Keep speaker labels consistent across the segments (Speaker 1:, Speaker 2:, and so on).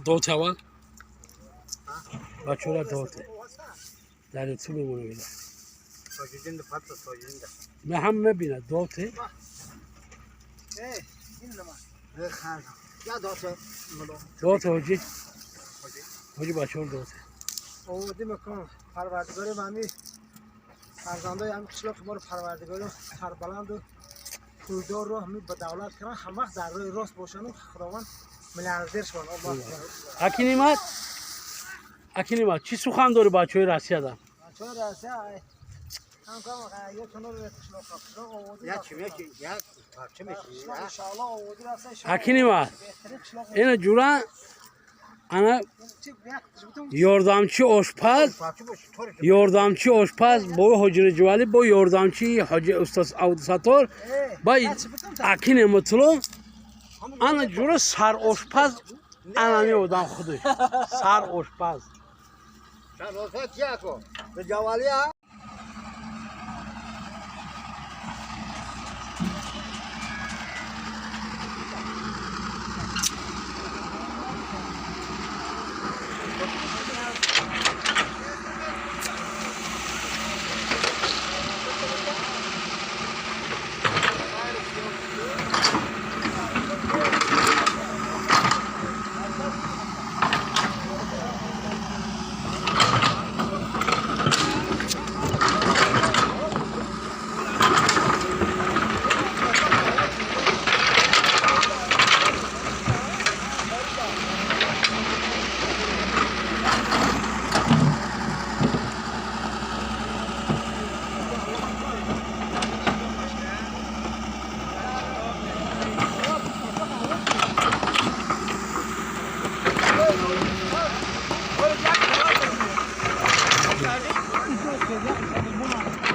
Speaker 1: Дот аввал бачора доте дар ютуб мемонад. Ҳам мебинад доте. Доте ҳоҷӣ, ҳоҷӣ бачор доте.
Speaker 2: Оводи мекунам парвардигорим, ҳами фарзандои ҳами қишлоқи моро парвардигорим сарбаланду пулдорро ҳами ба давлат кунанд, ҳамвақт дар роҳи рост бошанду худованд миллиардер шаванд.
Speaker 1: Акинимат, акинимат, чӣ сухан дори бачаҳои Россияда?
Speaker 2: Бачаҳои Россия
Speaker 1: Акинимат, ина ҷура ана ёрдамчи ошпаз, ёрдамчи ошпаз бо ҳоҷи Раҷабалӣ, бо ёрдамчи ҳоҷи устод Абдусаттор ба Акин Эматулло, ана ҷура сарошпаз, анами одам худаш сарошпаз.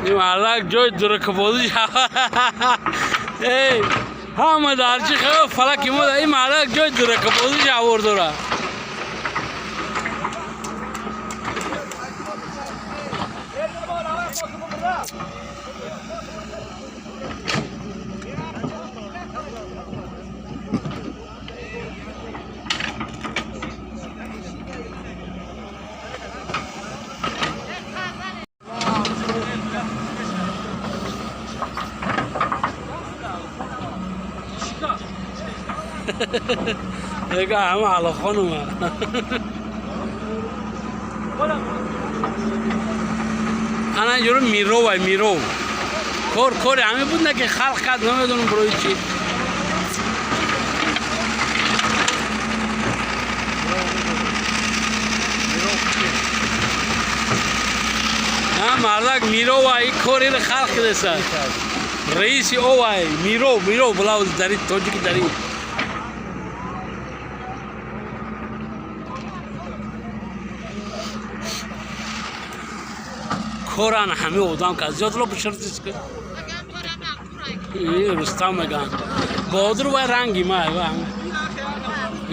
Speaker 1: Ин мардак ҷои дуракбозӣ, эй ҳама дарчи хел фалаки мо, ин мардак ҷои дуракбозӣ авор дора. Ega ҳама алохонума. Ана ҷуро мировай миров. Кор кори ҳаме буд, на ки халқ кард, намедонам барои чӣ. На мардак мировай ин кориро халқ кардеса. Раиси овай миров, миров булав дари тоҷики дари. Коран ҳами одам ка зиёд ло биширдис ки. Рустам меган. Бодур вай ранги ма ва.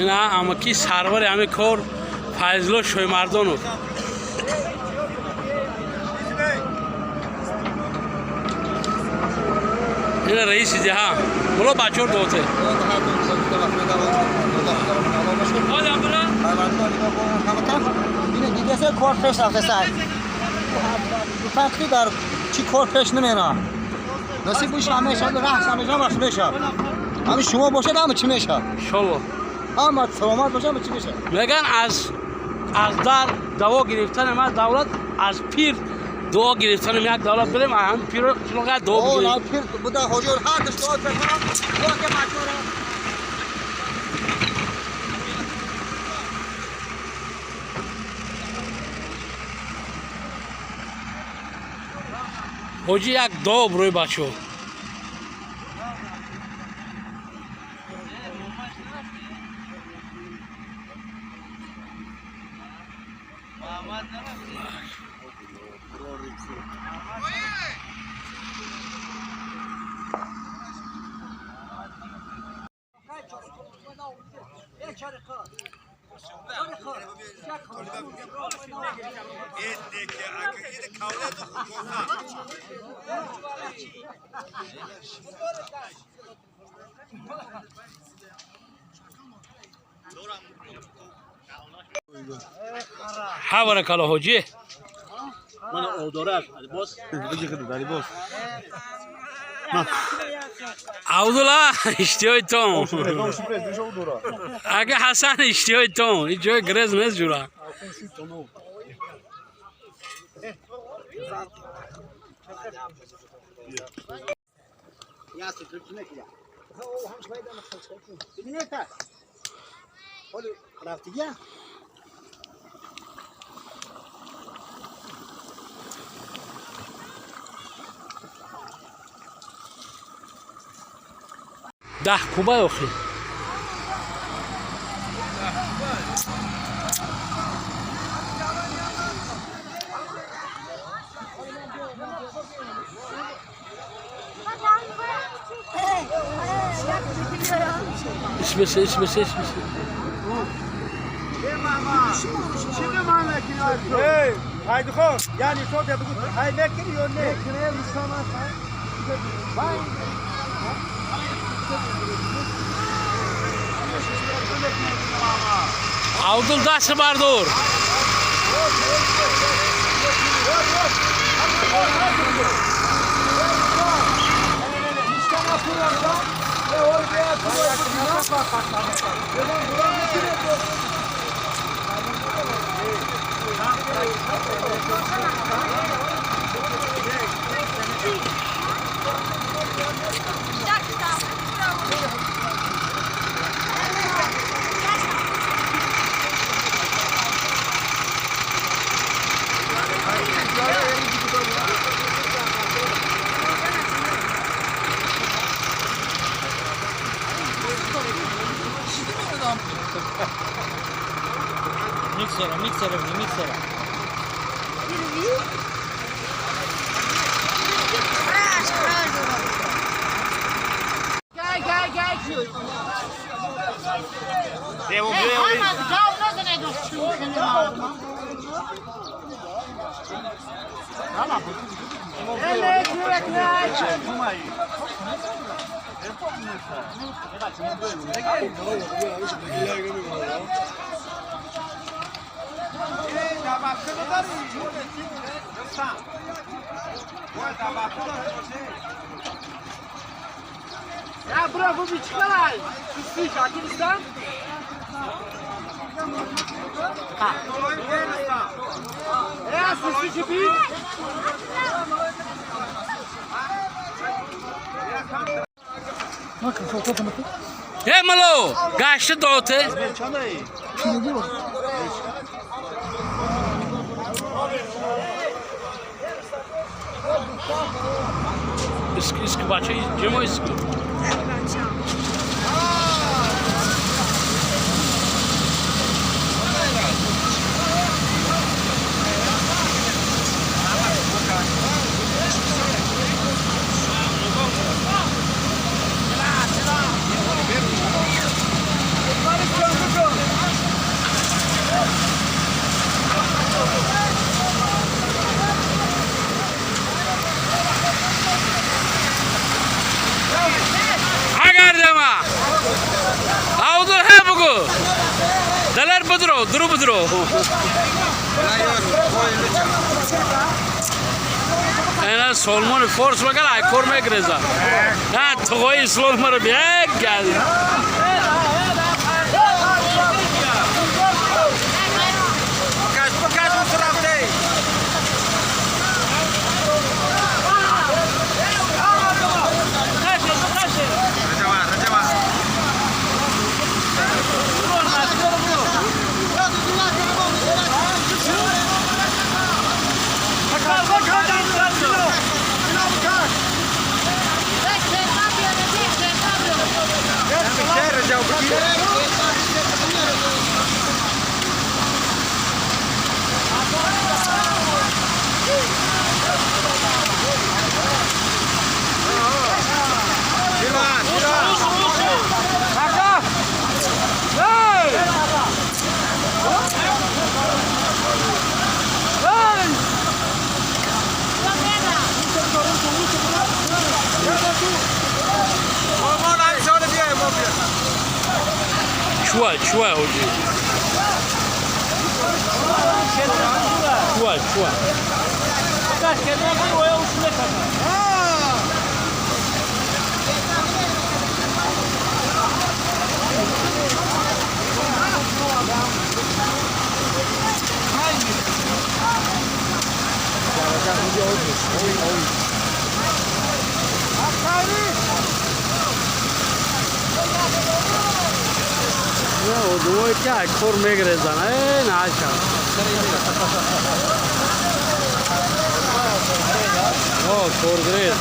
Speaker 1: Ина амаки сарвари ҳами кор Файзулло Шоймардонов. Ина раиси деҳа. Мулло бачор доте.
Speaker 2: Кор пеш рафта, фақри дар чӣ кор пеш намера. Насиб боша, ҳамеша раҳс, ҳамеша вақт меша. Ҳами шумо бошад, ҳама чӣ меша.
Speaker 1: Иншолло.
Speaker 2: Ҳама саломат бошад, ҳама чӣ меша.
Speaker 1: Меган аз дар даво гирифтани ма давлат, аз пир дуо гирифтанам як давлат бирем, ҳам пиро қишлоқа дуо бигирем.
Speaker 2: Пир буда ҳоҷор ҳар даш дуо кардам. Дуо ки бачора.
Speaker 1: Ҳоҷӣ як дуо барои бачаҳо. Ҳа баракалло ҳоҷӣ.
Speaker 3: Ман одорак либос.
Speaker 4: Либос.
Speaker 1: Абдулла иштиҳои том. Ага Ҳасан иштиҳои том. Ин ҷои грез нест ҷура. Даҳ куба охи. اسمس اسمس.
Speaker 2: Yani çok ya bu hay mekir yo ne?
Speaker 1: Абдул даст бардор.
Speaker 3: Миксера, миксера, миксера. Эй, мало, гашти доте. Иск, иск, бача, ҷимо иск. Далер бодро, дру бодро. Ена Солмон форс магал ай кор мегреза. На тугои ислом маро бег гал. Чуа, чуа, hoji.
Speaker 1: Чуа, чуа. Одумое ки кор мегрезан. Э, наша. О, коргрез.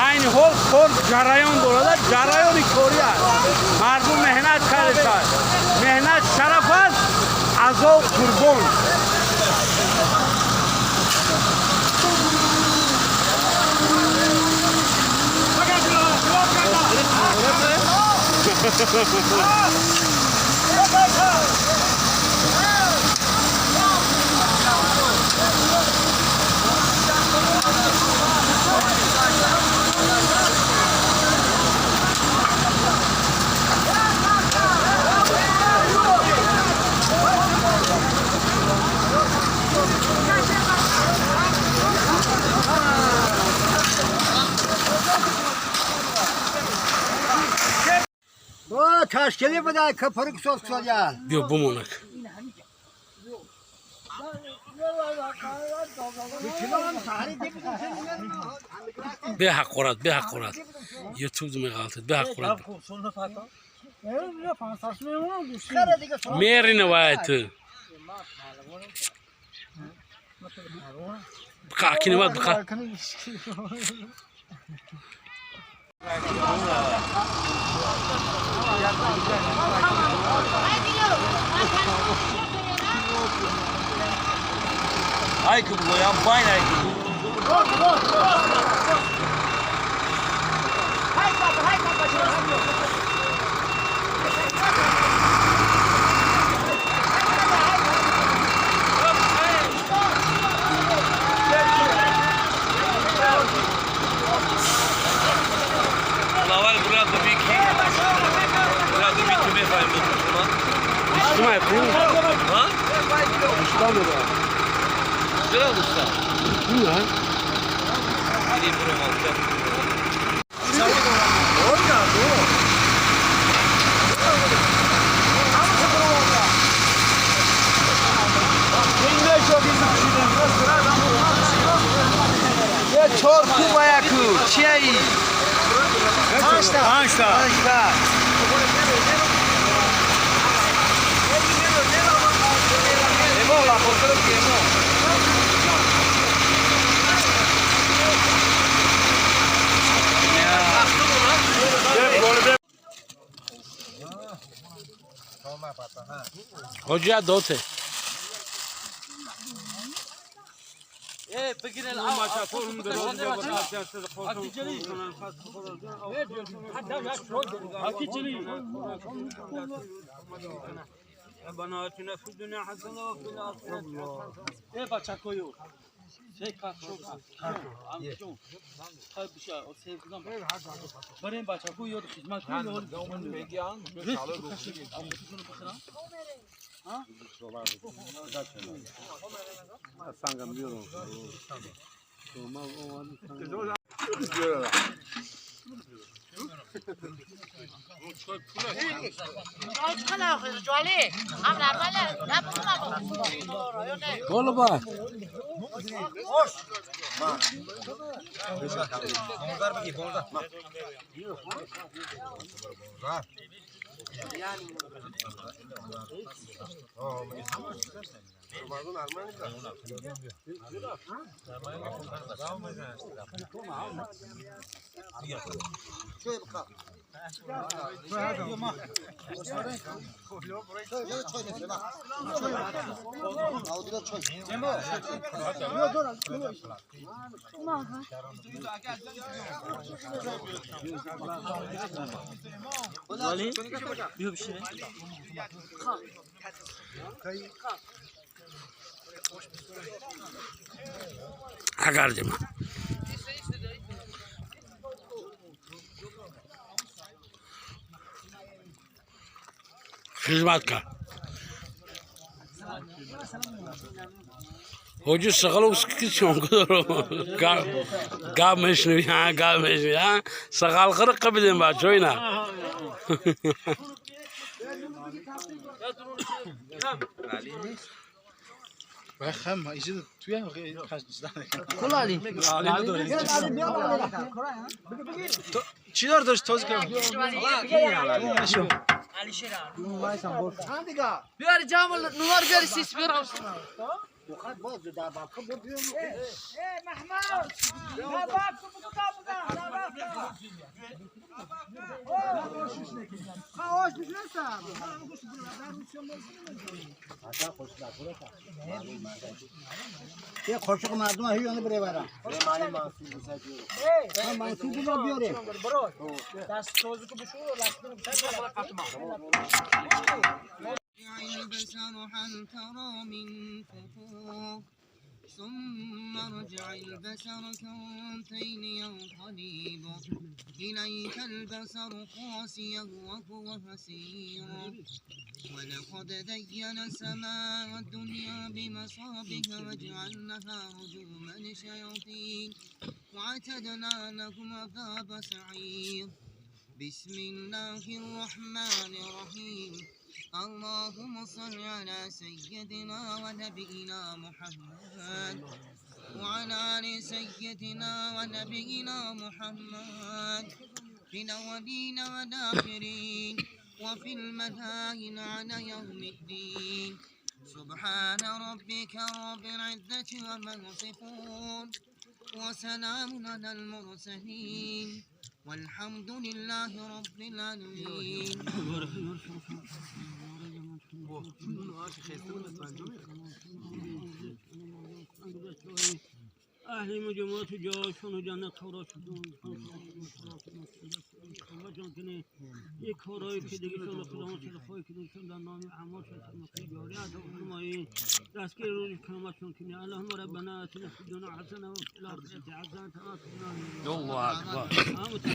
Speaker 1: Айни ҳол кор ҷараён дорад, ҷараёни корӣ аст. Мардум меҳнат кардааст. Меҳнат шараф аст, азоб қурбон.
Speaker 2: Ташкили буда капарик сос ксоя.
Speaker 1: Биё бумонак. Бе ҳақорат, бе ҳақорат. Ютуб меғалтад, бе ҳақорат. Мери навай ту. Бқа акинемат бқа. Hoca dote. Голуба. Агардим. Хизмат кар. Ҳоҷи Сағалов ки чонкудоро гап мешунавӣ, гап мешунавӣ, сағалхӯр қабидем бачо ина.
Speaker 2: چی دار داشت تازه کنم
Speaker 4: بیار جام نوار بیار سیس بیار.
Speaker 5: یه قاشق مردم هیانه بره برم. منصور رو بیاره.
Speaker 2: دست تازه که بشور
Speaker 6: البصر هل ترى من فطور ثم ارجع البصر كرتين ينقلب إليك البصر خاسيا وهو حسير. ولقد زينا السماء الدنيا بمصابيح وجعلناها رجوما للشياطين وأعتدنا لهم عذاب سعير. بسم الله الرحمن الرحيم. اللهم صل على سيدنا ونبينا محمد وعلى آل سيدنا ونبينا محمد في الأولين والآخرين وفي الملائين على يوم الدين. سبحان ربك رب العزة عما يصفون وسلام على المرسلين والحمد لله رب العالمين.
Speaker 1: اهل مجموعات جاشون و جنت یک کارهایی که دیگه شون خداوند خدای که دیگه در نام اعمال شون جاری عطا فرمایید. دستگیر روز کرامتشون کنی. اللهم ربنا آتنا في الدنيا حسنه وفي الاخره حسنه. الله اکبر.